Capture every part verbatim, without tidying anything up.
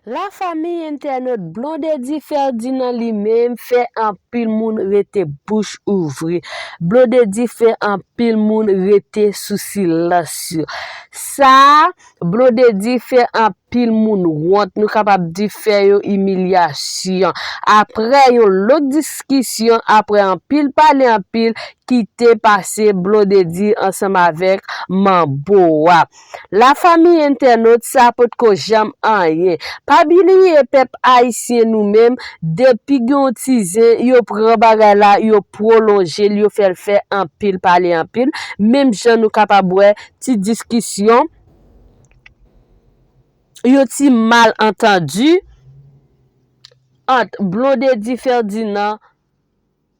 Lafanmi entènot, Blondedy Ferdinand li menm fè anpil moun rete bouch ouvri. Blondedy fè anpil moun rete sou silans yo. Sa, Blondedy fè anpil moun wont, nou kapab di fè yo imilyasyon. Apre yon long diskisyon, apre anpil pale anpil, ki te pase Blondedy ansanm avèk Manbo a. Lafanmi entènot, sa potko janm anyen. Pa bliye pèp ayisyen nou menm, depi gen yon ti zen, yo pran bagay la, yo pwolonje l, yo fè l fè anpil pale anpil. Menm jan nou kapab wè ti diskisyon, yon ti malantandi ant Blondedy Ferdinand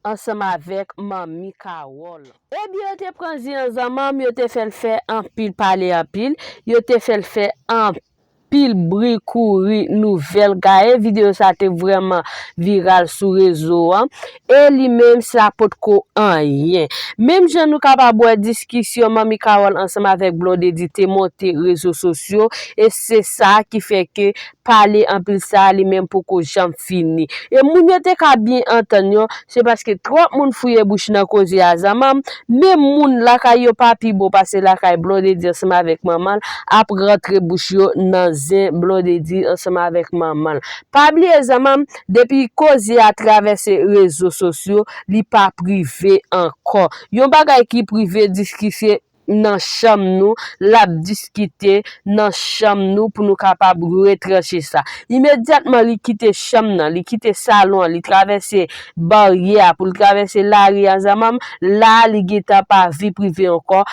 ansanm avèk Manmi Carole. Ebyen, yo te pran zen an zanmanm, yo te fè l fè anpil pale anpil, yo te fè l fè anpil bri kouri nouvèl gaye. Videyo sa te vrèman viral sou rezo an. E li menm, sa potko anyen. Menm jan nou kapab wè diskisyon Manmi Carole ansanm avèk Blondedy te monte rezo sosyo, e se sa ki fè ke pale anpil sa a li menm poko janm fini. E moun yo te ka byen antann yo, se paske twòp moun fouye bouch nan koze a zanmanm, menm moun lakay yo pa pi bon pase lakay Blondedy ansanm avèk manman l ap rantre bouch yo nan zen Blondedy ansanm avèk manman l. Pa bliye zanmanm, depi koze a travèse rezo sosyo, li pa prive ankò. Yon bagay ki prive diskisye nan chanm nou, l ap diskite nan chanm nou pou nou kapab retranche sa. Imedyatman li kite chanm nan, li kite salon an, li travèse baryè a pou l travèse lari a zanmanm, la a li gentan pa vi prive ankò,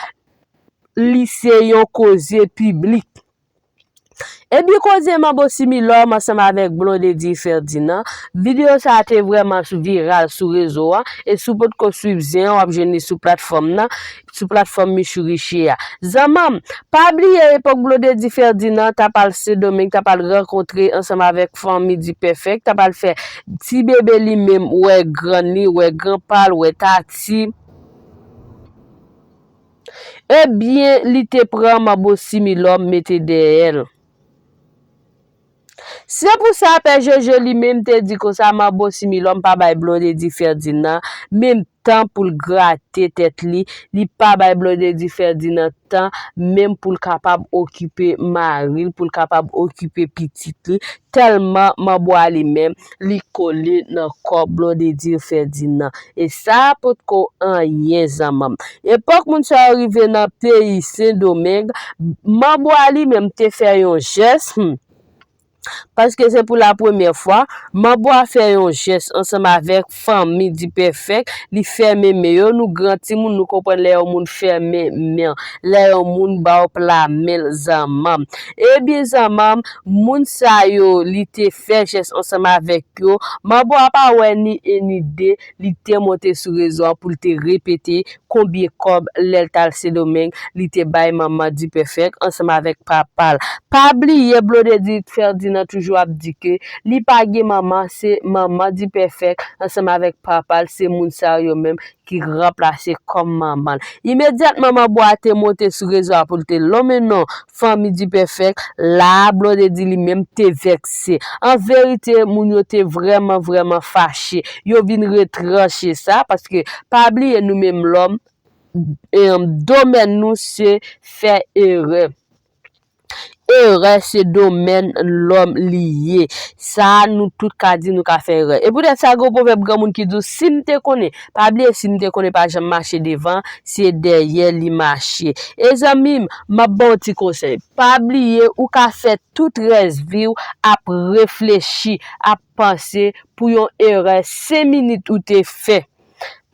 li se yon koze piblik. Ebyen koze Manbo Similòm ansanm avèk Blondedy Ferdinand. Videyo sa a te vrèman viral sou rezo a, e si w potko swiv zen an, w ap jwenn li sou platfòm nan, sou platfòm Michou Riche a. Zanmanm, pa bliye epòk Blondedy Ferdinand t ap al Sendomeng, t ap al rankontre ansanm avèk fanmi Dipèfèk, t ap al fè ti bebe li menm wè grann li, wè granpa l, wè tati. Ebyen, li te pran Manbo Similòm mete dèyè l. Se pou sa Pè Jojo li menm te di konsa Manbo Similòm pa bay Blondedy Ferdinand menm tan pou l grate tèt li, li pa bay Blondedy Ferdinand tan menm pou l kapab okipe mari l, pou l kapab okipe pitit li, tèlman Manbo a li menm, li kole nan kò Blondedy Ferdinand. E sa potko anyen zanmanm. Epòk moun sa yo rive nan peyi Sendomeng, Manbo a li menm te fè yon jès, hmm, paske se pou la premyè fwa, Manbo a fè yon jès ansanm avèk fanmi Dipèfèk, li fèmen men yo, nou gran timoun, nou konprann lè yon moun fèmen men, lè yon moun ba w pla men l zanmanm. Ebyen zanmanm, moun sa yo, li te fè jès ansanm avèk yo, Manbo a pa wè ni en ni de, li te monte sou rezo a pou l te repete konbyen kòb lè l t al Sendomeng, li te bay manman Dipèfèk ansanm avèk papa l. Pa bliye Blondedy Ferdinand toujou ap di ke li pa gen manman, se manman Dipèfèk ansanm avèk papa l, se moun sa yo menm ki ranplase kòm manman l. Imedyatman Manbo a te monte sou rezo a pou l te lonmen non fanmi Dipèfèk, la a Blondedy li menm te vèkse. An verite, moun yo te vrèman, vrèman fache. Yo vin retranche sa, paske pa bliye nou menm lòm, em, domèn nou se fè erè. Erè se domèn lòm li ye. Sa a nou tout ka di nou ka fè erè. E poutèt sa, gen yon pwovèb granmoun ki di w, si m te konnen, pa bliye, si m te konnen pa janm mache devan, se dèyè li mache. E zanmi m, m ap ba w ti konsèy. Pa bliye, ou ka fè tout rès vi w ap reflechi, ap panse pou yon erè senk minit ou te fè.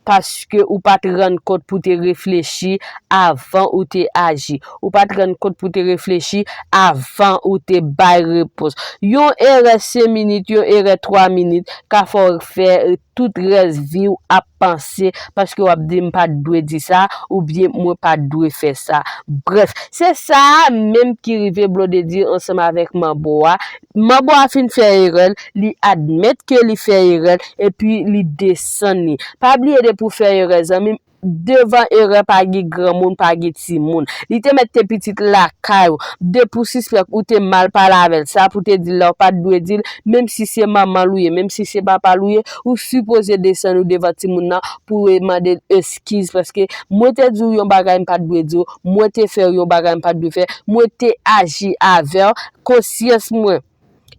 Paske ou pa t rann kont pou te reflechi avan ou te aji. Ou pa t rann kont pou te reflechi avan ou te bay repons. Yon erè senk minit, yon erè twa minit ka fè w fè tout rès vi w ap panse, paske w ap di, "M pa t dwe di sa," oubyen, "Mwen pa t dwe fè sa." Brèf, se sa a menm ki rive Blondedy ansanm avèk Manbo a. Manbo a fin fè erè l, li admèt ke li fè erè l, epi li desann li. Pa bliye depi w fè erè, zanmi m, devan erè pa gen granmoun, pa gen timoun. Li te mèt te pitit lakay ou. Depi w sispèk ou te mal pale avè l, sa pou te di l la, ou pa t dwe di l, menm si se manman l ou ye, menm si se papa l ou ye, ou sipoze desann ou devan timoun nan pou w mande l eskiz, paske mwen te di w yon bagay m pa t dwe di w, mwen te fè w yon bagay m pa t dwe fè, mwen te aji avè w, konsyans mwen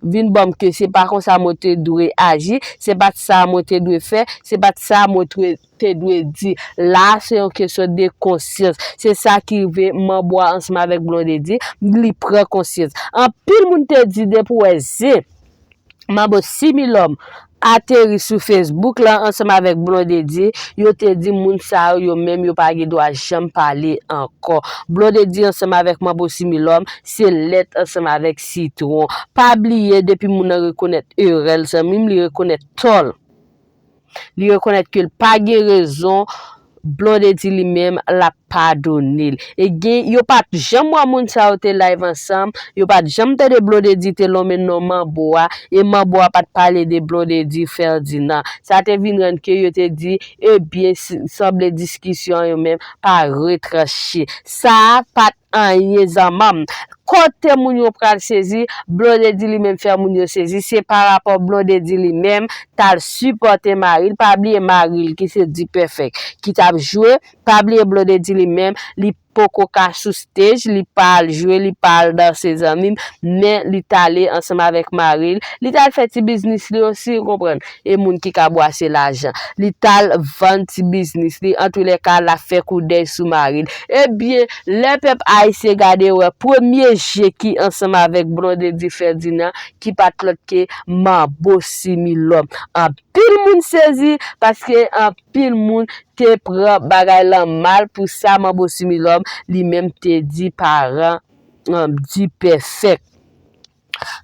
vin ban m ke se pa konsa mwen te dwe aji, se pa t sa mwen te dwe fè, se pa t sa mwen te, te dwe di. La a, se yon kesyon de konsyans. Se sa ki rive Manbo a ansanm avèk Blondedy, li pran konsyans. Anpil moun te di depi w wè zen Manbo Similòm ateri sou Facebook la ansanm avèk Blondedy, yo te di moun sa yo, yo menm yo pa gen dwa janm pale ankò. Blondedy ansanm avèk Manbo Similòm, se lèt ansanm avèk sitwon. Pa bliye, depi moun nan rekonèt erè l, zanmi m, li rekonèt tò l. Li rekonèt ke l pa gen rezon, Blondedy li menm, l ap padone l. E gen, yo pa t janm wè moun sa yo te live ansanm, yo pa t janm tande Blondedy te lonmen non Manbo a, e Manbo a pa t pale de Blondedy Ferdinand. Sa te vin rann ke yo te di, ebyen, s-, sanble diskisyon an yo menm pa retranche. Sa a pa t anyen zanmanm. Kote moun yo pral sezi, Blondedy li menm fè moun yo sezi. Se pa rapò Blondedy li menm t al sipòte mari l. Pa bliye mari l ki se Dipèfèk ki t ap jwe. Pa bliye Blondedy li menm, li poko ka sou stage, li pa al jwe, li pa al danse zanmi m, men li t ale ansanm avèk mari l. Li t al fè ti biznis li osi, ou konprann. E moun ki ka bwase lajan. Li t al vann ti biznis li, antoulèka, l ap fè koudèy sou mari l. Ebyen, lè pèp ayisyen gade wè, premye je ki ansanm avèk Blondedy Ferdinand, ki pa t lòt ke Manbo Similòm. Anpil moun sezi, paske anpil moun te pran bagay lan mal pou sa Manbo Similòm li menm te di paran, um, Dipèfèk.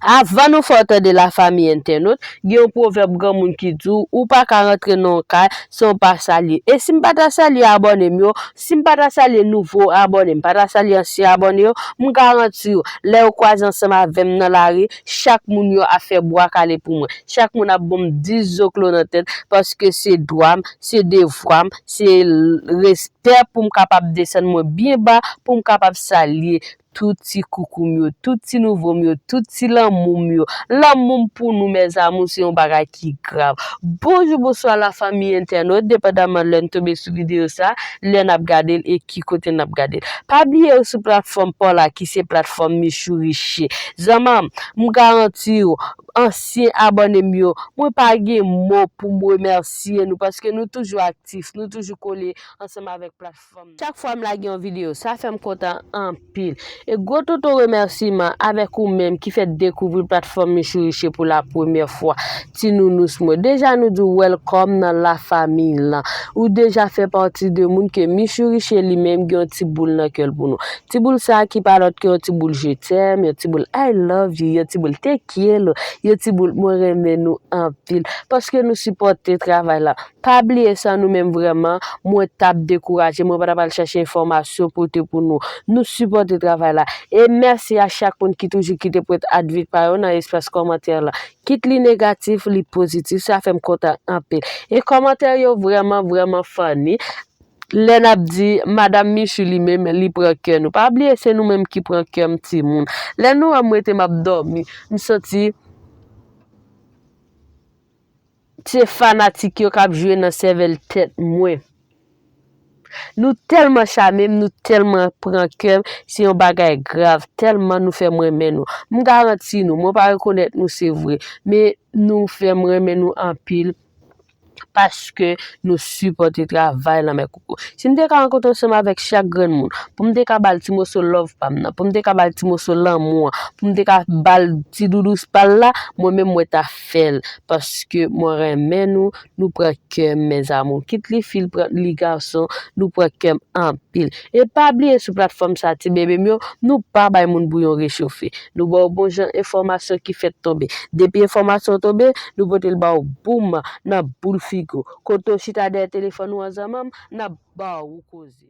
Avan nou fè w tande lafanmi entènot, gen yon pwovèb granmoun ki di w, ou pa ka rantre nan yon kay san w pa salye. E si m pa ta salye abòne m yo, si m pa ta salye nouvo abòne, m pa ta salye ansyen abòne yo, m garanti w, lè yo kwaze ansanm avè m nan lari, chak moun yo ap fè bwa kale pou mwen. Chak moun ap ban m dis zoklo nan tèt, paske se dwa m, se devwa m, se l-, respè pou m kapab desann mwen byen ba, pou m kapab salye tout ti koukou m yo, tout ti nouvo m yo, tout ti lanmou m yo. Lanmou m pou nou, mes amours, se yon bagay ki grav. Bonjou, bonswa, lafanmi entènot, depandaman lè n tonbe sou videyo sa, lè n ap gade l e ki kote n ap gade l. Pa bliye ou sou platfòm pa w la, ki se platfòm Michou Riche. Zanmanm, m garanti w, ansyen abòne m yo, mwen pa gen mo pou m remèsye nou, paske nou toujou aktif, nou toujou kole ansanm avèk platfòm. Chak fwa m lage yon videyo, sa fè m kontan anpil. E gwo toto remèsiman avèk ou menm ki fè dekouvri platfòm Michou Riche pou la premyè fwa. Ti nounous mwen, deja nou di w welcome nan lafanmi lan. Ou deja fè pati de moun ke Michou Riche li menm gen yon ti boul nan kè l pou nou. Ti boul sa a ki pa lòt ke yon ti boul je t'aime, yon ti boul I love you, yon ti boul te quiero, yon ti boul mwen renmen nou anpil. Paske nou sipòte travay la. Pa bliye sa, nou menm vrèman, mwen t ap dekouraje, mwen pa t ap al chache enfòmasyon pote pou nou. Nou sipòte travay la. E mèsi a chak moun ki toujou kite pwent advi pa yo nan espas kòmantè la. Kit li negatif, li pozitif, sa fè m kontan anpil. E kòmantè yo vrèman, vrèman funny. Lè n ap di, Madam Michou li menm, li pran kè nou. Pa bliye, se nou menm ki pran kè m, timoun. Lè nou wè m rete m ap dòmi, m santi se fanatik yo k ap jwe nan sèvèl tèt mwen. Nou tèlman chame m, nou tèlman pran kè m, se yon bagay grav, tèlman nou fè m renmen nou. M garanti nou, mwen pa rekonèt nou, se vre, men nou fè m renmen nou anpil paske nou sipòte travay Lanmè Koko. Si m te ka rankontre ansanm avèk chak grenn moun, pou m te ka ba l ti moso love pa m nan, pou m te ka ba l ti moso lanmou an, pou m te ka ba l ti doudous pa l la, mwen menm mwen ta fè l, paske mwen renmen nou, nou pran kè m, mes amours. Kit li fi, l pran li gason, nou pran kè m anpil. E pa bliye sou platfòm sa, ti bebe m yo, nou pa bay moun bouyon rechofe. Nou ba w bon jan enfòmasyon ki fèk tonbe. Depi enfòmasyon tonbe, nou pote l ba w boum nan boul figi w. Kote w chita dèyè telefòn ou an zanmanm, n ap ba w koze.